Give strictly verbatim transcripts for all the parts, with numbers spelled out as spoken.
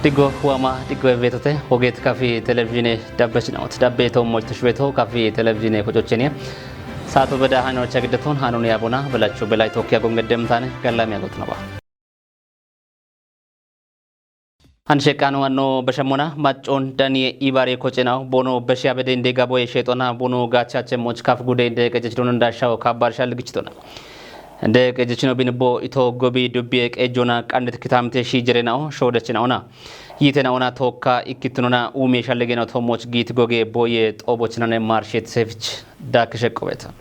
Diggo huwama diggo ebeetote hogeet kafi televizhiine dabbechinawot. Dabbe toommoch tushbeto kafi televizhiine kocochenie. Saato beda hanocha giddetoon hanun yaabona belacho belay tokkiya gongeddemtaane gallamiya gotunaba. Han sheqqano anno beshemmona maccoon daniye ibaare kocenaw bono beshiya bede inde gaboye sheexona bono gaachachemmoch kaf gude inde qecechidon dashaw kabbar shalgichitona. Inde qecechino binbo ito gobi dubbiye qejjona qandet kitamte shi jerenaw shoodechinaona. Yitena ona tokka ikkitnona ume shallegena tommoch giit goge boye xoobochinane marshet sefich daakishe qobeta.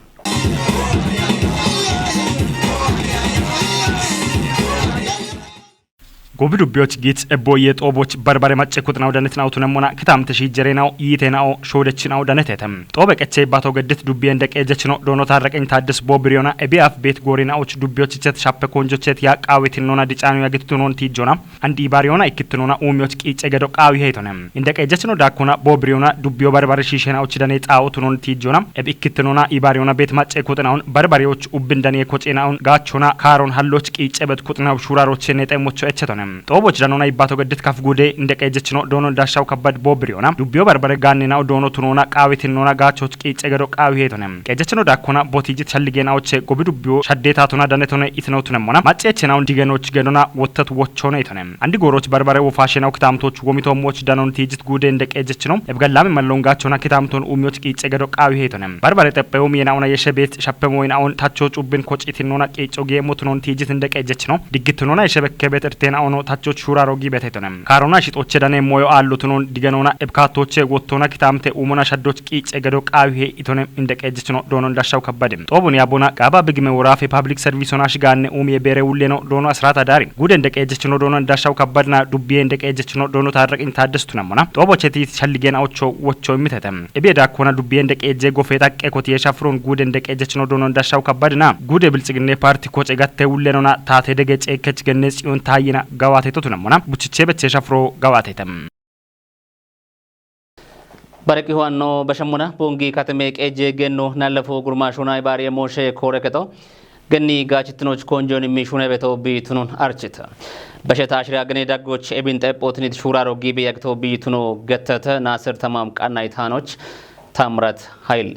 Gobi dubbiyoch giit ebboye xooboch barbare macce kuxinaw danetinaw tunemmona kitamte shi jerenaw yitenaw shoodechinaw danetete. Xoobe qeche bato geddit dubbiyen deqe jechino doono taarraqin taaddis bo biriyona ebiyaaf beet goorinawoch dubbiyochichet shappe konjochet ya qaawetinona dicaanu yagititunon tiijjona. Andi ibaariyona ikkittinona uumiyoch qiicce gedo qaawi heytone. Inde qeejjechino daakkona boobiriyona dubbiyo barbare shiishena uchi dane xaawo tunon tiijjona. Eb ikkittinona ibaariyona beet macce kuxinaun barbariyoch ubbin daniye koxinaun gaachona kaaron halloch qiicce bet kuxinaw shuraroche nexemmocho echetone. Xooboch danona ibbato geddit kaf gude inde qeejjechino doonon dashaw kabbad boobiriyona dubbiyo barbare gaanninaw doono tunona qaawitinona gaachoch qiicce gedo qaawi heytone. Qeejjechino daakkona botijit shalligenawoche gobi dubbiyo shaddetatona danetone itino tunemmona maccechenaun digenoch gedona wottat wochone itone. Andi gooroch barbare wofaashenaw kitamtoch womitoommoch danon tiijit guude inde qeejjechino ebgallame mallon gaachona kitamton uumiyoch qiicce gedo qaawi heytone. Barbare xeppe umiyenaona yeshe beet shappe mooynaon tachoch ubbin koc itinona qiicco geemmotunon tiijit inde qeejjechino diggitunona yeshe bekke beet irtenaono tachoch shuraro giibet heytone. Kaarona shixoche dane moyo aallotunon digenona ebkatoche wottona kitamte uumona shaddoch qiicce gedo qaawi he itone inde qeejjechino doonon dashaw kabbade. Xoobun yaabona qaaba bigime woraafe public service ona shigaanne uumiye beere wulleno doono asirata daarin. Guude inde qeejjechino doonon dashaw kabbadna dubbiye inde qeejjechino doono taarraqin taaddes tunemmona. Xoobocheti shalligenawocho wocho immitete. Ebiye daakkona dubbiye inde qeejje gofe xaqqe kotiye shafron guude inde qeejjechino doonon dashaw kabbadna. Guude biltsiginne parti koce gatte wullenona taate dege ceekkech genne tsiyon taayyina gawaate to tunemmona. Buchiche beche shafro gawaatete. Bareqi huwanno bashemmona Bongi katame qeejje genno nallafo gurmaashona ibaariye mooshe koore kexo. Genni gaachittinoch konjon immi shune beto biitunun archita. Bashe taashira gene daggoch ebin xephotinit shuraro giibe yagto biituno gettata Naasir Tamam qanna itaanoch Tamrat Hayil.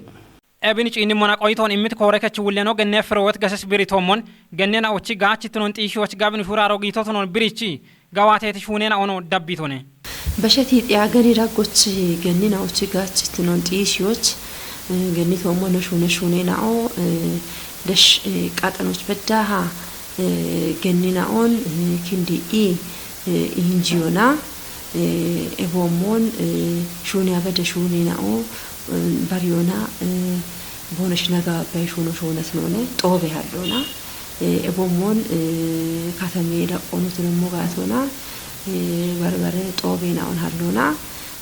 Ebin ciinni mona qoyitoon immit koore kech wulleno genne firowet gases biritoomon gennena ochi gaachittinon xiishiyoch gabin shuraro giitotunon birichi gawaateti shuunena ono dabbitone. Basheti dhiya geni daggoch gennina ochi gaachittinon xiishiyoch, eh, gennitoomon no shuune shuunena'o, eh, dash, eh, qaxanoch beddaha, eh, gennina on, eh, kindi i, eh, ihinjiyona, eh, eboomon, eh, shuune abede shuunena'o, eh, bariyona, eh, bonosh naga bay shuuno shuunet noone, xoobe hallona. Eh, eboomon, eh, katame daqqono tunemmo gaatona, eh, barbare xoobe na'on hallona,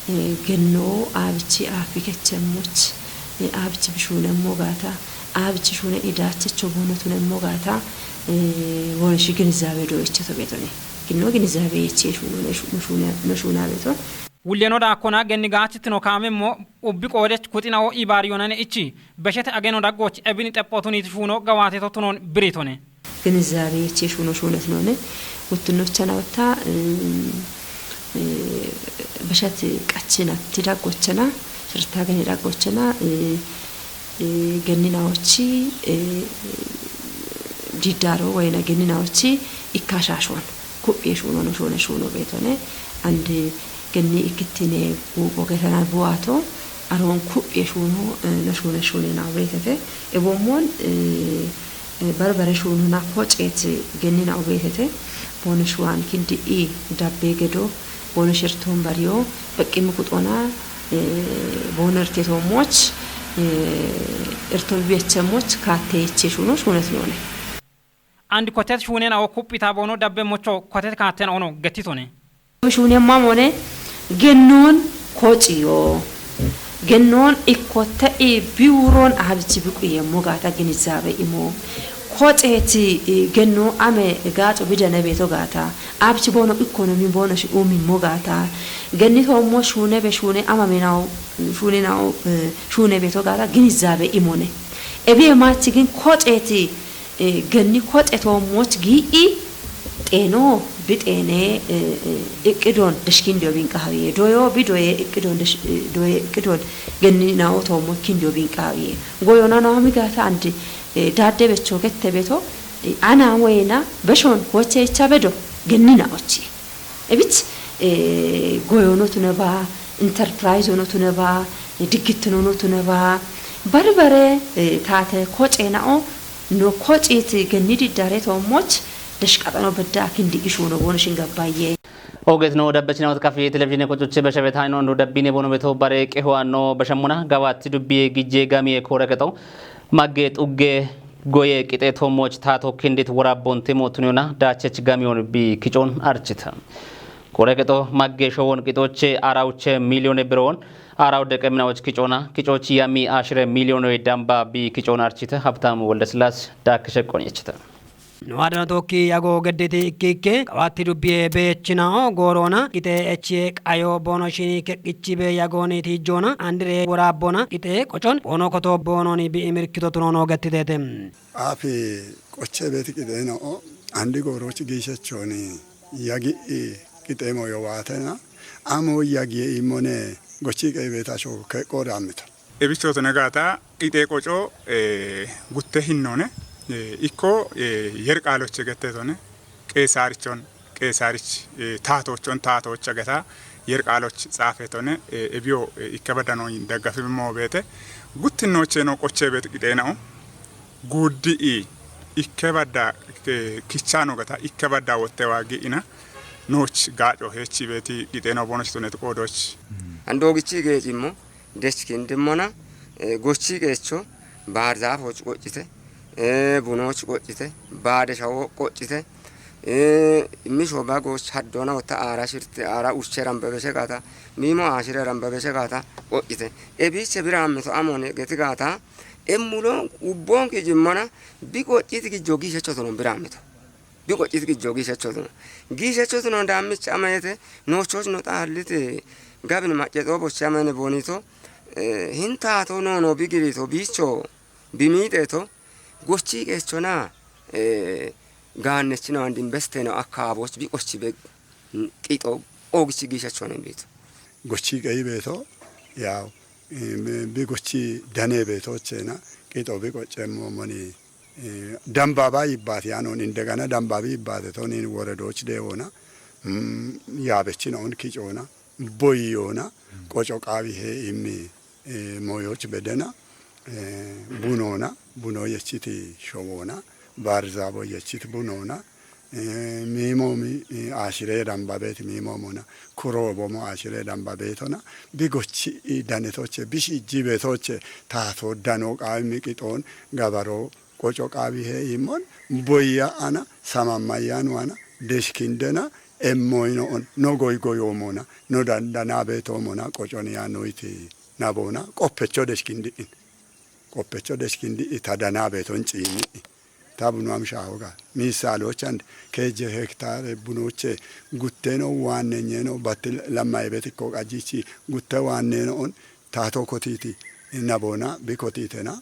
eh, genno aabichi aafi kechemmoch, eh, aabichi bishuunemmo gaata, aabichi shuune idaachecho bono tunemmo gaata, eh, bonosh ginizaabe do echeto beetone. Genno ginizaabe eche shuuno ne shu-, no shuune, no shuuna beeto. Wulleno daakkona genni gaachittino kaamemmo ubbi qoodech kuxinawo ibaariyonane ichi, beshete ageno daggoch ebin xephotunit shuuno gawaatetotunon biritone. Ginizaabe eche shuuno shuunet noone. Wuttinnochana watta, eh, eh, bashat qachena ti daggochena, shirta gene daggochena, eh, eh, genninawochi, eh, diddaro wayna genninawochi ikkashashon. Kuphiye shuuno no shuune shuuno beetone. Ande genni ikkittine guupho getana buwaato, aroon kuphiye shuuno, eh, no shuune shuune nawo beetete. Ebommon, eh, eh, barbare shuunona koceet gennina obeetete, boono shuwan kindi i dabbe gedo, boono shirtoon bariyo, beqqimmi kuxona, eh, boono irtetoommoch, eh, irto bibechemmoch kaatte yeche shuuno shuunet noone. And kotet shuunena o kuphita boono dabbe mocho kotet kaatten ono gettitone. Shuunemma mone gennoon kociyo. Gennoon ikkotte i biwuroon aabichi biquyemmo gaata ginizaabe imo. Koceeti, eh, genno ame gaaco bidane beeto gaata. Aabichi boono ikkonomi boono shi umimmo gaata. Gennitoommo shuune be shuune amame nawo, shuune nawo, eh, shuune beeto gaata ginizaabe imone. Ebiye maachi gin koceeti, eh, genni koce toommoch gii'i xeeno Bixeene iqqidoon deshkindiyo binqaawiye. Doyo bidoye iqqidoon doye iqqidoon gennina'o toommo kindiyo binqaawiye. Goyona no hami gaata andi daadde becho gette beto ana woyena beshon hoche icha bedo gennina'ochi. Ebich goyono tuneba, enterprise ono tuneba, diggitinono tuneba, bari bare taate koce na'o no kociit gennidi dare toommoch deshqaxano bedda kindi ishuno bono shingabbayye. Ogeetino dabbachinawot kafi televizhiine kocuche beshebet hayno ndu dabbine bono beto bare qehoanno bashemmuna gawaatti dubbiye gijje gamiye koore qexo magge xugge goye qixeetoommoch taato kindit worabbonte mootuniyona daachech gamiyon bi kicoon archita. Koore qexo magge showon qixoche arawuche miliyone biroon araw deqeminawoch kicoona kicochi yami ashire miliyonoy damba bi kicoon archita. Habtamu Woldesillaas daakkishe qonyechita. No adano tokki yago gedditi ikkikke qawaatti dubbiye beechinao goorona qixee echiye qayo boono shini keqqichibe yagooni tiijjoona andire woraabbona qixee qocon boono koto boononi bi imirkito tunono gettitete. Afi qoche beeti qixeena'o andi goorochi giishechoni yagi'i qixeemo yowaatena amo yagiye immone gochi qeebeeta shoo keqqoore ammita. Ebichootone gaata qixee qoco gutte hinnoone ikko yer qaaloche getteetone qeesaarichon qeesaarich taatoochon taatoocha gata yer qaaloch tsaafeetone ebiyo ikke baddano daggafimmo beete guttinnoocheno qochee beet qixeena'o guuddi'i ikke badda kichaano gata ikke badda wotte waagi'ina nooch gaaco heechi beeti qixeena'o boonochitonet qoodooch. Andoogichi geecimmo dechkindimmona gochii qeecho baarzaafoch qoccite bunooch qoccite baade shawo qoccite misho bagooch haddoona wotta aara shirte aara uche rambebeshe gaata miimo aashire rambebeshe gaata qoccite ebiiche biraammito amoone geti gaata emmulo ubboonki jimmona bi qocciti gijjo giishechotono biraammito. Bi qocciti gijjo giishechotono giishechotono daammichi amayete noochooch no xaallite gabin maccexoo boche amayene boonito hintaato noono bi girito biicho bi miixeeto gochii qeechona gaannechino andi imbesteno akkaaboch bi qochi be qixo oogichi giishechone biito. Gochi qeyi beeto yaw bi gochi dane beetochena qixo bi qoccemmo moni dambaba yibbaate yanon indegana dambabi yibbaate tonin woredoch deewona yaabechinoon kicoona boyyoona qoco qaawi hee immi moyoch bedena bunoona buno yechiti showoona baarzabo yechit bunoona miimoomi aashire dambabet miimoomona kuroobomo aashire dambabeetona bigochi danetoche bishijji beetoche taato dano qaawimmi qixoon gabaro qoco qaawi hee iimmon boyya ana samammayyaanu ana deshkindena emmoyino'on no goygoyoomona no dandana beetoomona qocon yaanoyti nabona qoppecho deshkindi'in qoppecho deshkindi'i ta dana beeton ciini'i ta bunu amsha hoga misaaloch and keje hektare bunoche gutteno waannenyeno batti lammaye betikko qajjichi gutte waanneno'on taato kotiti nabona bi kotitena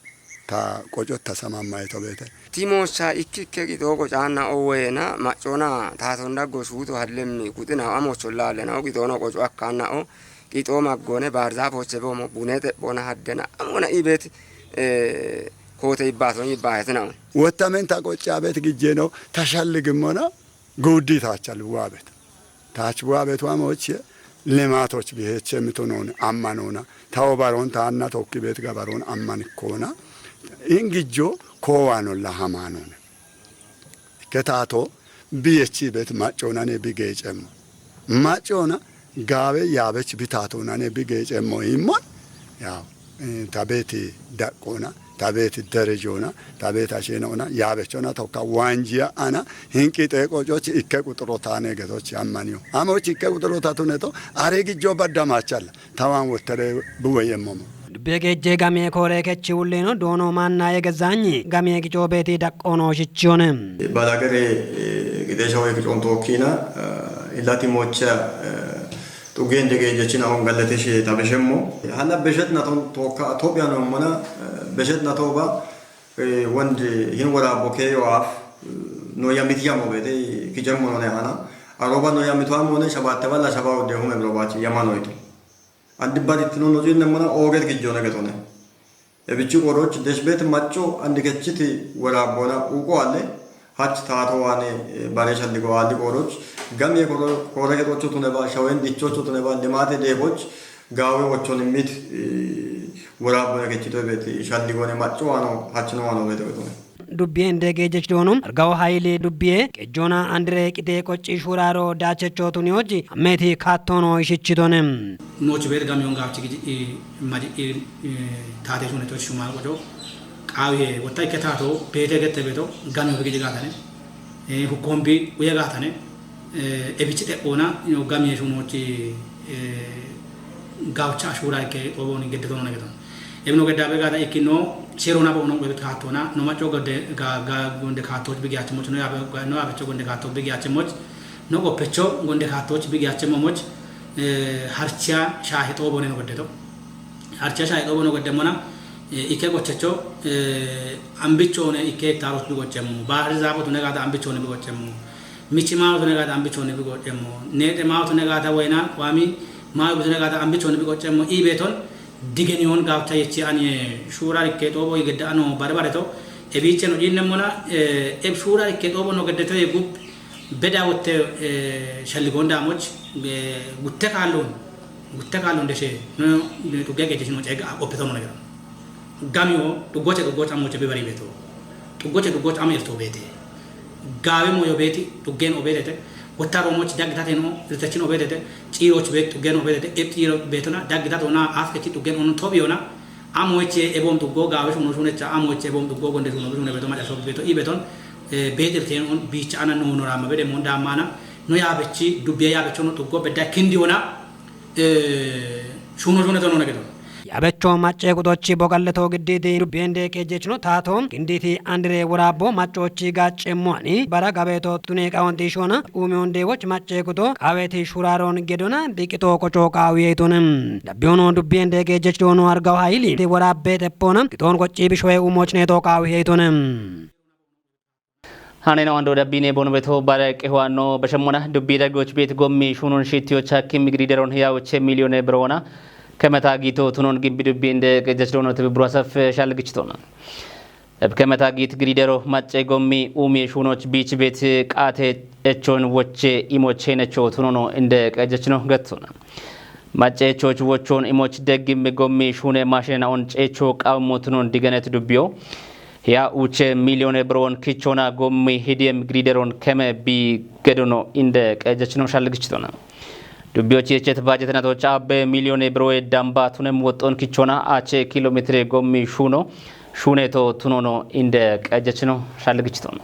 ta qoco ta samammaye to beete. Timocha ikkikke qixoo qocaanna o woyena maccona taaton daggo shuuto hallemmi kuxina amocho laalena o qixoono qoco akkaanna o qixoo maggoone baarzaafoche boomo bune xephona haddena amona ibet koote ibbaaton ibbaahetina o. Wottamen ta qoccabet gijjeno ta shalligimmona guuddi taachal waabet taach waabetu amoche limaatoch biheche mitonoon ammanona tawo baroon taanna tokki beet gabaroon ammanikkona ingijjo koowaanolla hamaanona ikke taato biyechi beet maccoonane bi geecemmo maccoona gaawe yaabech bi taatoonane bi geecemmo iimmon yaw ta beeti daqqoona ta beeti derejoona ta beeti asheenaona yaabechona tokka waanjiya ana hinqi xeeqococh ikke quxuro taane getoch ammaniyo amoch ikke quxuro tatuneto are gijjo baddamachalla tawan wottere buweyemmomo. Dubbe geejje gamee koore kechi ullino doono maanna yegezaanyi gamee gicoo beeti daqqoono shichiyone. Balagere gidesha woy gicon tookkina illati mocha xuggeen degeejjechina on gallatish tabishemmo. Hana beshetna ton tookka Itophiya noommona beshetna tooba wond hin waraabbo keeyo aaf no yamit yamo beete kijemmo none hana Aroba no ya mito amone shabatte balla shaba ode hume brobachi yamano ito. Andi bari tinu no jinne mona oget gijjone getone. Ebichi qoroch desbet macho andi kechiti wara bona uko ale hach tato wane bare shalligo ali qoroch gamye koro kore ke tocho tuneba shawen dicho tuneba limate deboch gawe ochon mit wara bona kechito bet shalligone macho ano hachno ano beto getone. Dubbiye inde geejjech doono argawo hayile dubbiye qejjoona andire qite qocci shuraaro daachecho tuniyoji ammeti kaattono ishichidone. Noochi beet gamiyon gaafchi giji i maji i taate shune tochi shumaal qoco qaawiye wotta ikke taato beete gette beeto gamiyo bigiji gaatane hukkombi uye gaatane ebichi xe'oona gamiye shunochi gaawcha ashuura ikke xoobooni gedde tonona gedon. Ebino geddabe gada ikkino sherona bono be kaatona no macho gode ga ga gonde kaato bigi achemoch no yabe no yabe cho gonde kaato bigi achemoch no go pecho gonde kaato bigi achemoch eh harcha shahe to bone no gode to harcha shahe to bono gode mona eh, ikke gochecho eh ambichone ikke taros bi gochemo bahar zabo tune gada ambichone bi gochemo michi mawo tune gada ambichone bi gochemo nete mawo tune gada wena wami mawo tune gada ambichone bi gochemo ibeton digeni on gawta yechi ani shura rikke to bo igedda ano bare bare to e biche no jinne mona e shura rikke to bo no gedde to e gup beda wotte shalli gonda moch gutte kallon gutte kallon de she no to gege de no cega opito no gero gami o to goche to goche amoche be bari beto to goche to goche amel to bete gawe mo yo beti to gen obedete wottaro moch daggitate no ritachin obedete ciiroch bet to gen obedete ep ciiro betona daggitate ona aske ci to gen on tobi ona amo eche ebom to go gawe shuno shune cha amo eche ebom to go gonde shuno shune beto maja so beto ibeton bedir ten on bicha ana no no rama bede mon da mana no ya bechi dubbe ya becho no to go bedda kindi ona shuno shune to no na gedo Yabecho macce gudochi bogalleto gidditi dubbiende qeejjechino taato ginditi andire woraabbo maccochi gaccemmo ani bara gabeeto tune qawonti shona umiyon deewoch macce gudo qaaweti shuraaron gedona diqito qoco qaawiyeetone. Dabbiyoono dubbiende qeejjech doono argaw hayili ti woraabbe teppoona gitoon qocci bishowe umochneeto qaawiyeetone. Hanena wando dabbine bono beto bare qehwano bashemona dubbi dagoch bet gommi shunon shitiyo chakki migri deron hiyawo che miliyone brona kemeta gito tunon gimbi dubbi inde gejach dono tibi brasaf shalgichitona. Eb kemeta git gri dero macce gommi umi shunoch bich bet qate echon woche imo chenecho tunono inde gejachno gattona. Macce echoch wochon imoch deggim gommi shune mashena on cecho qawmo tunon digenet dubbiyo. Hiya uche miliyone biron kichona gommi hidiyem grideron keme bi gedono inde qejechino shalgichitona. Dubbiyo chiyechet bajetena to cabe miliyone biroye damba tunem woxxon kichona ache kilometre gommi shuno shuneto tunono inde qejechino shalgichitona.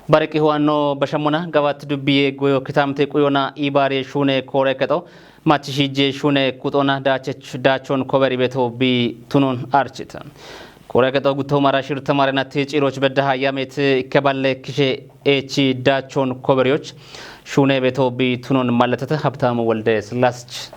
Barqi huwanno bashamuna gawat dubbiye goyo kitamte quyona ibare shune kore kexo machishije shune kuxona dachech dachon koberi beto bi tunon archita. Kore kexo gutto mara shirta marenati ciroch beddaha yamet ikeballe kishe echi dachon koberiyoch shune beto bi tunon maletata Habtamu Walde Slasich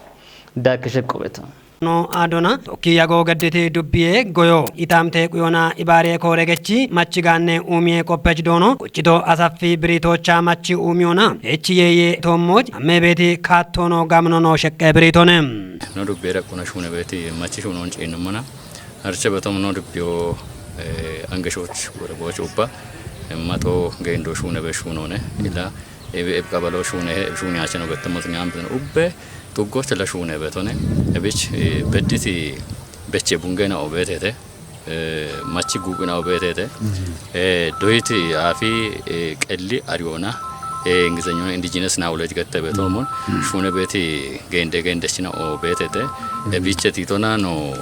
da kishe qobeta. No adona tokki yago gaddete dubbiye goyo itamte quyona ibare kore gechi machi ganne umiye koppech dono qucito asaffi biritocha machi umiyona echi yeye tommoj amme beti kattono gamno no shekke biritone. No dubbiye raqquna shune beti machi shunon cinnumana arche betom no dubbiyo angeshoch wore boch ubba mato gendo shune be shunone ila ebe eb qabalo shune he eb shune acheno bettemot nyam ben ubbe tuggoch la shune betone ebich bedditi beche bungena obetete machi gubina obetete doyiti afi qelli ariona ingizegno indigenous knowledge gette betomon shune beti gende gendechina obetete ebiche titona no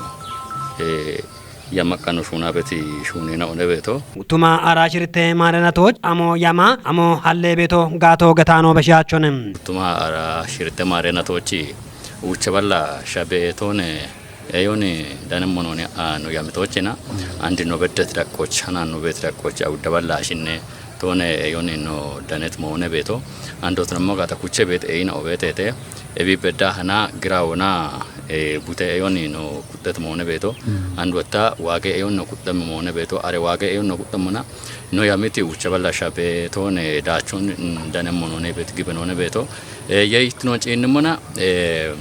yamaqqano shuna beti shunena one beto. Utuma ara shirte marenatoch amo yama amo halle beto gato getano beshiachonem. Utuma ara shirte marenatochi uche balla shabe etone eyoni danem mononi ano yamitochena andi no beddet daqqoch hana no bet daqqoch awudda balla shinne tone eyoni no danet mone beto ando tnamo gata kuche bet eyina obetete ebi bedda hana grawona Eh, bute eyon no kuxxet moone beeto. Mm. And wetta waage eyon no kuxxem moone beeto. Are waage eyon no kuxxem mona. No yamiti ucha ballasha beeto ne dachon, mm, danem mono ne bet gibe no ne beeto. Eh, ye itno chin mona, eh,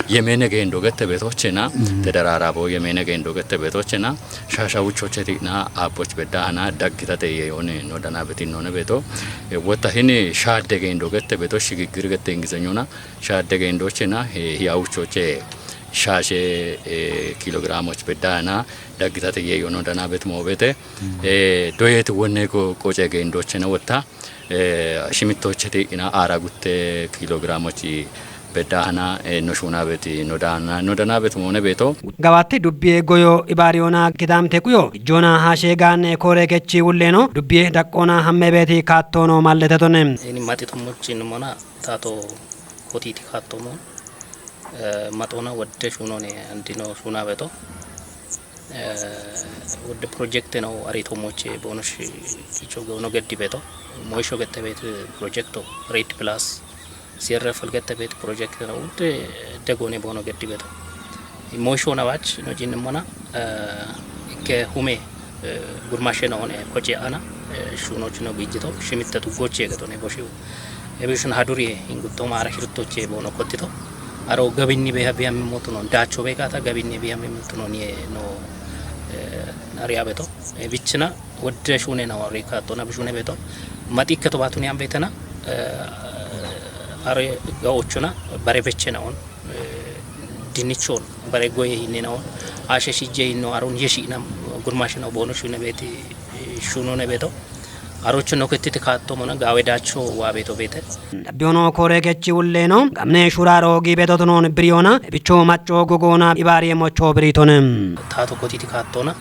yemene gendo gette beeto chena. Mm. Te darara bo yemene gendo gette beeto chena. Shasha ucho cheti na apoch bedda ana daggita te ye one no dana betin no ne beeto. Eh, wetta hini shadde gendo gette beeto shigigir gette ingizanyona. Shadde gendo chena, eh, ya ucho che. Shashe, eh, kilogramoch bedda ana daggitate ye yono dana bet mo bete. Mm. Eh, doyet wonne ko qoce gendo chena wetta. Eh, shimitochete ina ara gutte kilogramochi bedda ana, eh, no shuna beti no dana, no dana bet mo ne beeto. Gabatte dubbiye goyo ibariyona gidamte kuyo. Jona hashe gane kore gechi ulleno. Dubbiye daqqona hamme beti kattono malletetone. Ini mati tomochi mona tato kotiti kattomo. Eh, maxoona wodde shuunone andino shuuna beto. Eh, wodde projekte no arito moche bono shi kicho gono geddi beto. Moisho gette bet projekto Red Plus C R F gette bet projekte no wodde degone bono geddi beto. Moisho na wach no jin mona, eh, ke hume eh, gurmashe na one koche ana, eh, shuno chuno gijito, shimitta tu goche gato ne boshiu. Ebi shun haduri ingutto mara hirtoche bono kotito. Aro gabinni beha beha motono dacho be kata gabinni beha motono nie no, eh, ariya beto. E bichna wodde shune na wari kato na bishune beto. Mati kato batuni am betana, eh, are ga ochuna bare bechena on. Eh, dinnichoon bare goye hinne na on ashe shijje hinno aron yeshi na gurmashe na bono shune beti, eh, shuno ne beto. Arocho no kettite kaatto mona gawe dacho wa beto bete. Dabbiyono kore kechi ulleno gamne shuraro gi beto tonon biriyona bicho macho gogona ibariye mocho biritonem. Tato kotiti kaattona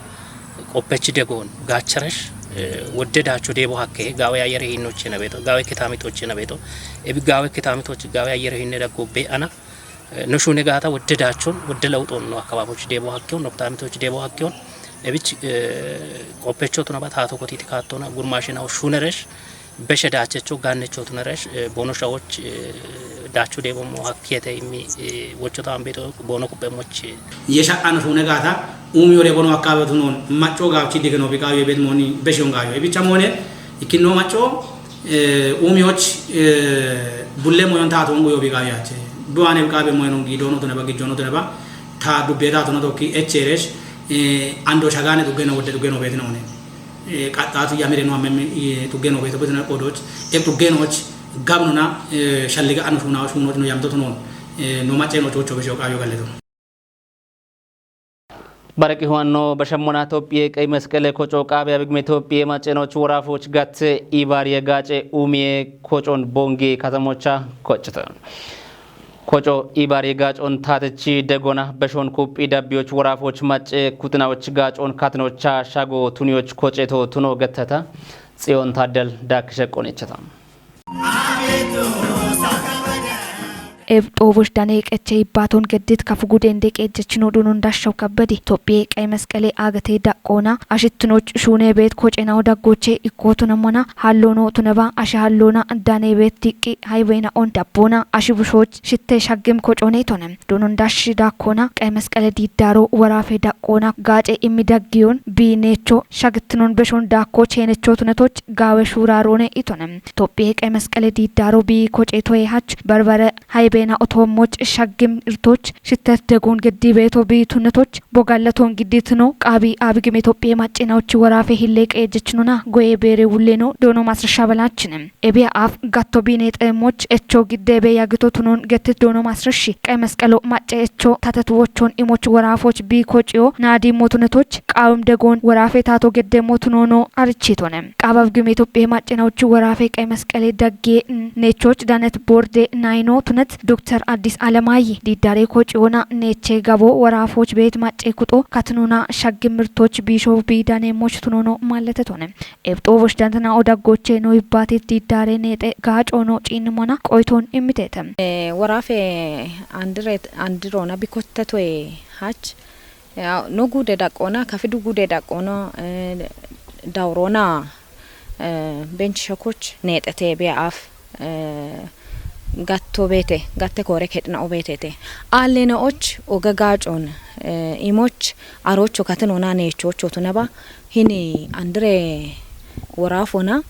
qoppechi degon gacharesh, eh, wodde dacho debo hakke gawe ayere hinno chena beto gawe kitami to chena beto. Ebi gawe kitami to gawe ayere hinne daggo be ana Eh, no shune gata wodde dachon, wodde lawuxon no akababoch debo hakkeon, no kitamitoch debo hakkeon. Ebich, eh, qoppecho tuna ba tato kotiti kattona gurmashe na shuneresh, beshe dachecho gannecho tunaresh, eh, bono shawoch, eh, dacho debo mo hakkete imi, eh, wocho tambeto bono kupe moch. Yesha ano shune gata, umi ore bono akabe tunon, macho gachi digeno bikayo bet moni, beshe on gayo. Ebicha mone, ikinno macho, eh, umiyoch, eh, bulle moyon tato nguyo bigayo yache. Duane bigabe moyon ngi dono tune ba gijono tune ba. Ta dubbe tato no doki echeresh, eh, ando shagane dugeno wodde dugeno betino ne. Eh, ka tato yamire no amem, eh, dugeno beto betino odoch. E dugenoch gabno na, eh, shalliga anu shuna shunoch no yamto tunon. Eh, no mache no chocho besho kayo galeto. Baraqi huwanno bashemmona Tophiye Qey Mesqele koco qaabe abigme Tophiye macenoch worafoch gatte ibaariye gaace uumiye kocon bongi katamocha koccete. Koco ibaariye gaacon taatechi degona beshon kuphi dabbiyoch worafoch macce kutinawoch gaacon katinocha shago tuniyoch koceto tuno getteta. Tsiyon Taaddel daakkishe qonicheta. Ebxooboch dane qeche ibbaaton geddit kafu gudende qeejjechino dunon dashshaw kabbadi. Tophiye qey mesqele aagate daqqoona ashittinoch shuune beet kocenaw daggoche ikkootunammona hallono tunaba ashe halloona dane beet diqqi hayweena on dabboona ashi bushoch shitte shaggim kocoone tone. Dunon dashshi daakkoona qey mesqele diiddaaro woraafe daqqoona gaace immi daggiyon biineecho shagittinon beshon daakko cheenecho tunetoch gaawe shuuraaroone itone. Tophiye qey mesqele diiddaaro bii koce toye hach barbare haybeena otoommoch shaggim irtoch shittet degoon geddi beeto bii tunetoch bogallaton gidditino qaabi aabigime Tophiye maccinawochi woraafe hille qeejjechinona goye beere wulleno doono masrasha balaachine. Ebiya aaf gatto biine xeemmoch echo gidde be yagito tunon gettit doono masrashi qey mesqelo macce echo tatet wochon imoch woraafoch bii kociyo naadi motunetoch qaawim degoon woraafe taato gedde motunoono arichitone. Qaabab gime Tophiye maccinawochi woraafe qey mesqele daggiye neechoch danet borde nayno tunet Dokter Addis Alemaye diiddaare kociyoona neeche gabo woraafoch beet macce kuxo katinona shaggi mirtoch biisho biidane moch tunoono malletetone. Ebxooboch dantana odaggoche no ibbaatit diiddaare neexe gaacoono ciinnimona qoytoon immiteete. Eh, woraafe andire, andiroona bikottetoye hach. Yaw, no gude daqqoona, kafidu gude daqqoona, eh, dawroona, eh, bench shokoch neexete be aaf, eh, Gatto beete, gatte koore kedhina o beetete. Aalleena och oga gaacoon, eh, imoch arocho katin ona neechocho tunaba. Hini andre woraafona,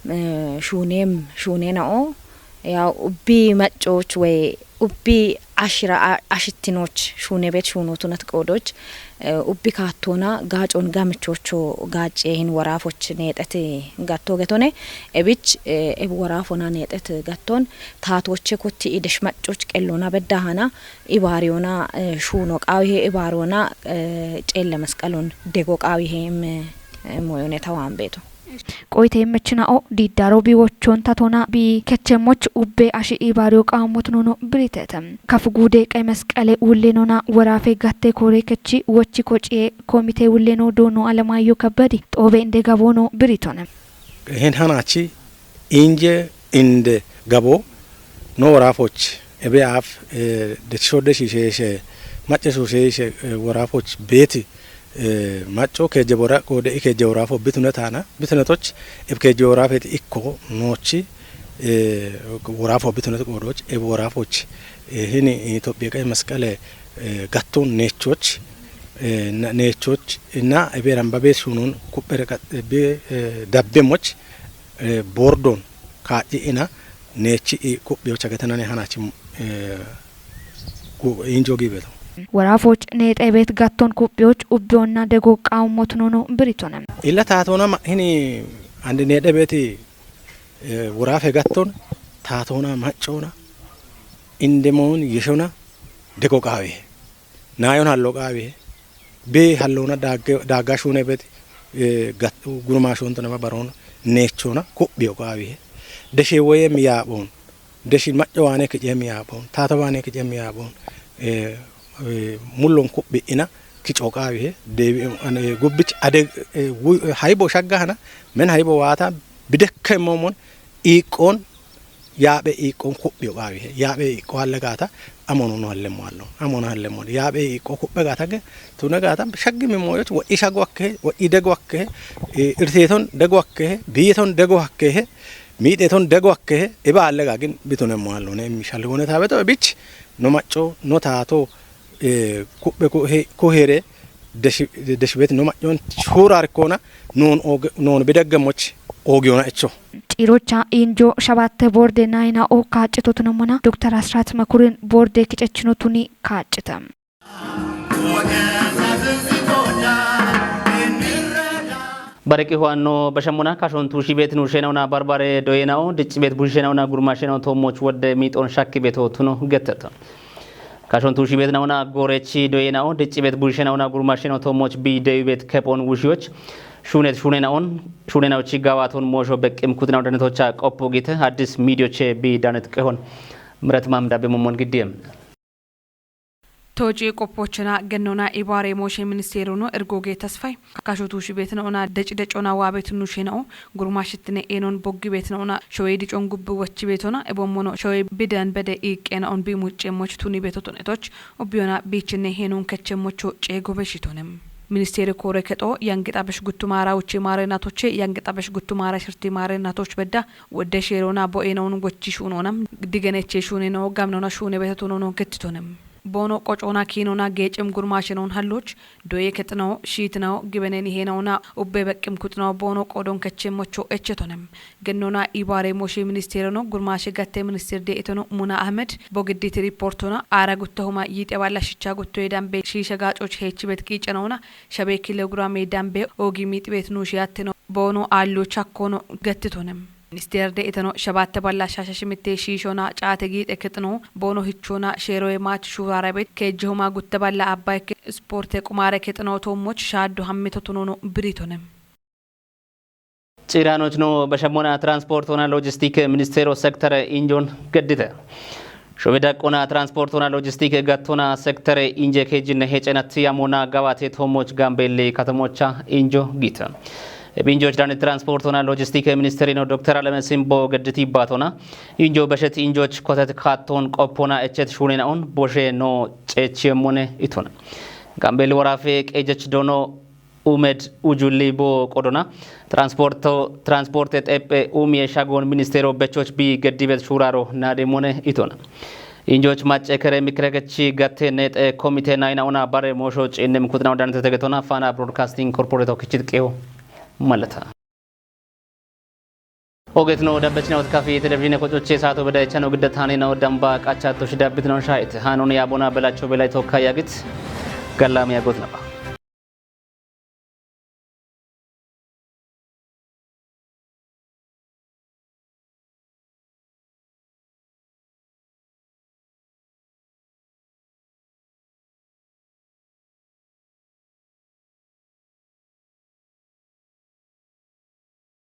eh, shuuneem, shuuneena'o. Ya ubbi maccoch we ubbi ashira a-, ashittinoch shuunebet shuunotunat qoodoch, eh, ubbi kaattoona gaacoon gamichocho gaacce hin woraafoch neexet gatto getone. Ebich, eh, eb woraafona neexet gatton taatoche kotti idesh maccoch qellona beddahana ibaariyona, eh, shuuno qaawihe ibaariyona, eh, ceelle masqalon dego qaawihe im, eh, moyone tawaan beeto. Qoyte mechina'o diddaro bi wochon tatona bi kechemmoch ubbe ashi ibaariyo qaammotunono biritete. Kafu guude qay masqale uullenona woraafe gatte koore kechi wochi kociye komite ulleno doono Alamaayyo Kabbadi xoobe inde gaboono biritone. Hen hanachi inje inde gabo no woraafoch ebe aaf, eh, dechisho deshisheeshe macce suuseeshe, eh, woraafoch beeti, eh, macco keejje bora qoode i keejje woraafo bitune taana, bitune toch eb keejje woraafet ikko noochi, eh, woraafo bitune qoodoch eb woraafoch, eh, hini Itophiya qay masqale, eh, gatton neechoch, eh, na-, neechoch na ebe ramba be suunon kuppere qat-, be, eh, dabbe moch, eh, bordon kaa'e ina neechi i kuphiyocha getenane hanachi, eh, ku-, injo gibeto. Woraafoch neexeebet gatton kuphiyoch ubbiyoonna dego qaammotunono biritone. Illa taatoona ma-, hini ande neexeebeti, eh, woraafe gatton taatoona maccoona indemoon yeshona dego qaawe. Naayon hallo qaawihe. Be hallona daagge, daagga shuune beti, eh, gat-, gurumaashonto nama baroon neechona kuphiyo qaawihe. Deshe woye miyaaphoon. Deshi macco waane kice miyaaphoon. Taata waane kice miyaaphoon. Eh, eh, mullon kuphi ina kico qaawihe. Deebi, ane, gubbich ade, eh, wu-, haybo shagga hana, men haybo waata bidekke momon iiqqoon yaaphe iiqqoon kuphiyo qaawihe. Yaaphe iiqqo halle gaata amono no hallemmo hallo. Amono hallemmo. Yaaphe iiqqo kuphe gaata ge tune gaata shaggi mi moyoch wo'i shago akke, wo'i dego akke, eh, irteton dego akke, biyeton dego akke, miideton dego akke, iba halle gaagin bitunemmo hallo ne mi shalli wone taabeto bich no macco, no taato, eh, kuphe ku-, he-, kuhere deshi-, deshibet no macco shurar kona non og-, non bidegge moch oogiyona echo. Cirocha injo shabatte borde nayina o kaacito tunomona Doktor Asrat Makurin borde kicechino tuni kaacite. Bareki huwanno bashamuna kashon tushi bet nu shenawna barbare doyenao, dicci bet bu shenawna gurma shenaw tomoch wodde miton shakki beto tuno getteta. Kashon tushi bet nawna gorechi doyenao, dicci bet bu shenawna gurma shenaw tomoch bi dewi bet kepon wushiyoch. Shunet shunena'on, shunena'ochi gawaton mosho beqqim kutinaw danetocha qoppo gite, Addis midiyoche bi danet qehon. Miret Mamda be momon giddiyem. Tooci qoppochena gennona ibaare mooshe ministeerono ergoge tasfay. Kasho tuushi beetna ona deci decona waa beetinu shena'o, gurma shittine eenon boggi beetna ona showe dicon gubbi wachi beetona, ebommono showe bidan bede iiqqena on bi mucce moch tuni beetoton etoch, obbiyona biichinne heenon kechemmocho ceego beshitonem. Ministeeri koore kexo yangi xabesh guttumara uchi maare natoche yangi xabesh guttumara shirti maare natoch bedda wodde sheerona bo'enoon gochi shuunona digeneche shuuneno gamnona shuune beetotonono gettitonem. Boono qocoona kiinona geecem gurmaashenoon halloch doye kexinawo shiitinawo gibeneni heenawona ubbe beqqim kuxinawo boono qoodon kechemmocho echetonem. Gennona ibaare moshe ministeereno gurmaashe gatte ministeer de'etono Muna Ahmed bogidditi riportona aara guttahuma yiixe balla shicha guttoye dambe shiisha gaacoch heechibet qiicanawona shabe kilogiraame dambe oogi miixibet nuushe atteno boono aallo chakkono gattitonem. Ministeer de'etono shabatte balla shasha shimitte shiishona caate giixe kexino boono hichona sheeroye maach shuurarabet keejjehoma gutte balla abbaye ke-, sporte qumaare kexino toommoch shaaddo hammito tunono biritonem. Ciiraanochno bashamona transportona logistik ministeero sektore injon geddite. Shobe daqqona transportona logistik gattona sektore inje keejjinne hecenatti amona gawate toommoch Gaambeelli katamocha injo giita. Ebinjoch dani transportona logistik ministerino Doktor Aleme Simbo gedditi baatona. Injo beshet injoch kotet kaatton qoppona echet shuunena'on boshe no ceechiyemmone itona. Gaambeelli woraafe qeejech dono Umed ujulli bo qodona transporto transporte xeppe umi eshagon ministero bechoch bi geddivet shuraro nade mone itona. Injoch macce kere mikrekechi gatte nete komite naina ona bare mosho cinnem kutna odanete tegetona Fana Broadcasting Corporate okichit qeo malata. Ogetno dabbechna utkafi televizhine kochoche saato bedaychano giddatani na odamba qachato shidabitno shait hanun yabona belacho belay tokka yagit gallami yagot naba.